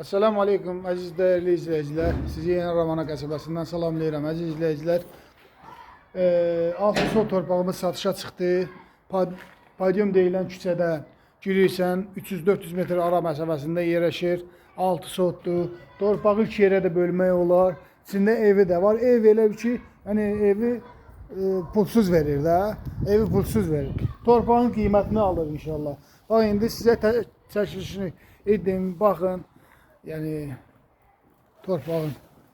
Assalamu aleykum əziz dəyərli izləyicilər. Sizi yeni Ramana qəsəbəsindən salamlayıram əziz izləyicilər. 6 sot torpağımız satışa çıxdı. Podium deyilən küçədə girirsən, 300-400 metr ara məsafəsində yerləşir. 6 sotdur. Torpağı iki yerə də bölmək olar. İçində evi də var. Ev elə bir ki, yəni evi pulsuz verir də. Evi pulsuz verir. Torpağın qiymətini alır inşallah. Bax indi sizə çəkilişini edim, baxın. Yəni torpağın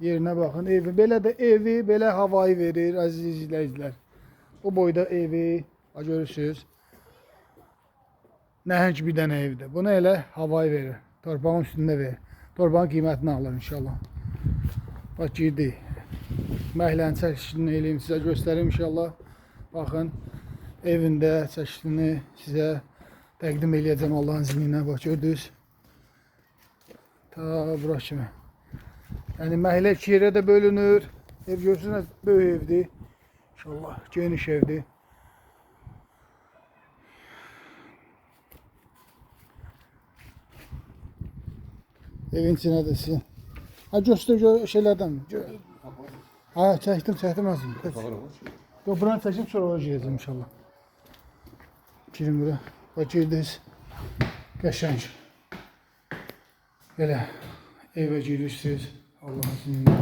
yerinə baxın. Evi belə də evi belə havayı verir əziz izləyicilər. Bu boyda evi, bax görürsüz. Nəhəng bir dənə evdir. Bunu elə havayı verir. Torpağın üstündə verir. Torpağın qiymətini alır inşallah. Bax girdi. Məhəllənin çəkilişini eləyim sizə göstərim inşallah. Baxın evində çəkilişini sizə təqdim eləyəcəm Allahın izni ilə. Bax gördünüz. Ta bura kimi. Yəni məhəllə iki yerə də bölünür. Ev görürsünüz, böyük evdir. İnşallah geniş evdir. Evin içinə də sizin. Ha göstər gör şeylərdən. Ha çəkdim, çəkdim azım. Yox, buranı çəkim sonra oraya girəcəm inşallah. Girin bura. Bax girdiniz. Qəşəng. Belə evə girirsiniz. Allahın izni ilə.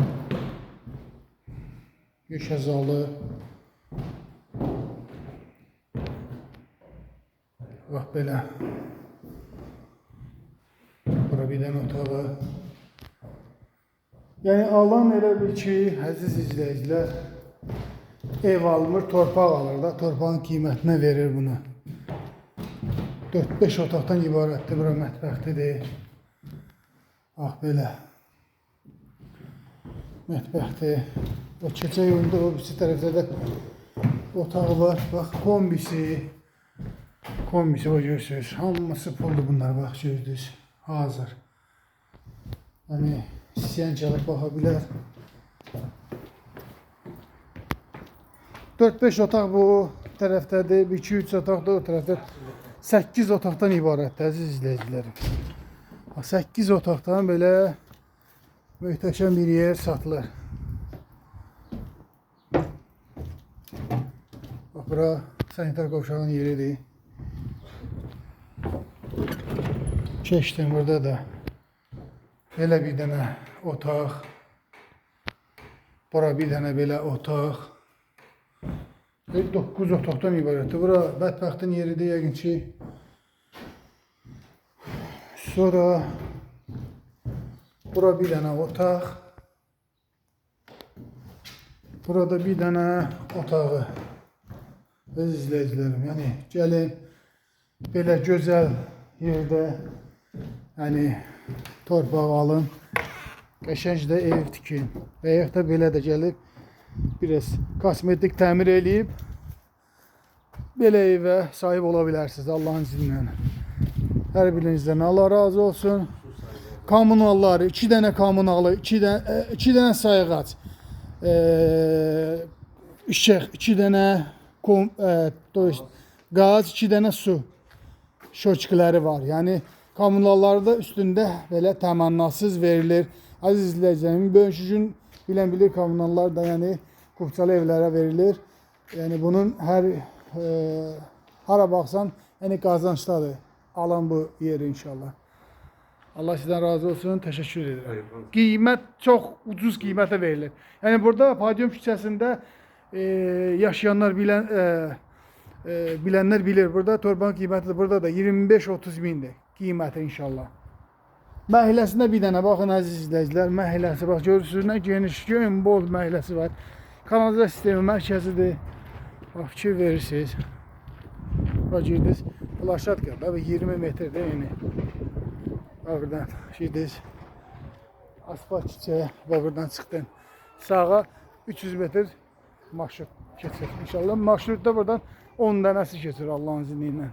Yeşə zalı. Bax belə. Bura bir dənə otağı. Yəni alan elə bil ki, əziz izləyicilər, ev almır, torpaq alır da, torpağın qiymətinə verir bunu. 4-5 otaqdan ibarətdir, bura mətbəxtidir. Bax belə. Mətbəxdir. O keçək yolunda o birisi tərəfdə də otağı var. Bax kombisi. Kombisi bax görürsünüz. Hamısı puldur bunlar bax gördünüz. Hazır. Yəni istəyən gəlib baxa bilər. 4-5 otaq bu tərəfdədir. 2-3 otaq da o tərəfdə. 8 otaqdan ibarətdir əziz izləyicilərim. Bax, 8 otaqdan belə möhtəşəm bir yer satılır. Bax bura sanitar qovşağın yeridir. Keçdim burada da belə bir dənə otaq. Bura bir dənə belə otaq. 9 otaqdan ibarətdir. Bura bədbəxtin yeridir yəqin ki. Sonra bura bir dənə otaq. Burada bir dənə otağı. Əziz izləyicilərim, yəni gəlin belə gözəl yerdə yəni torpaq alın. Qəşəng də ev tikin. Və yaxud da belə də gəlib biraz kosmetik təmir eləyib belə evə sahib ola bilərsiniz Allahın izni ilə. Hər birinizdən Allah razı olsun. Kommunalları, 2 dənə kommunalı, 2 dənə 2 dənə sayğac, işıq, 2 dənə to есть qaz, 2 dənə su şoçkiləri var. Yəni kommunallarda üstündə belə təmənnasız verilir. Əziz izləyicilərim, bugünkü gün bilən bilir kommunallar da yəni kupçalı evlərə verilir. Yəni bunun hər hara baxsan, yəni qazancdadır. Alan bu yeri inşallah. Allah sizdən razı olsun. Təşəkkür edirəm. Qiymət çox ucuz qiymətə verilir. Yəni burada Podium küçəsində yaşayanlar bilən bilənlər bilir. Burada torbanın qiyməti də burada da 25-30 mindir qiyməti inşallah. Məhəlləsində bir dənə baxın əziz izləyicilər, məhəlləsi bax görürsünüz nə geniş, gön bol məhəlləsi var. Kanalizasiya sistemi mərkəzidir. Bax fikir verirsiniz. Bax girdiniz. Plaşatka da 20 metrdir eyni. Bax buradan girdiniz. Asfalt küçəyə bax buradan çıxdın. Sağa 300 metr marşrut keçir. İnşallah marşrutda buradan 10 dənəsi keçir Allahın izni ilə.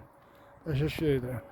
Təşəkkür edirəm.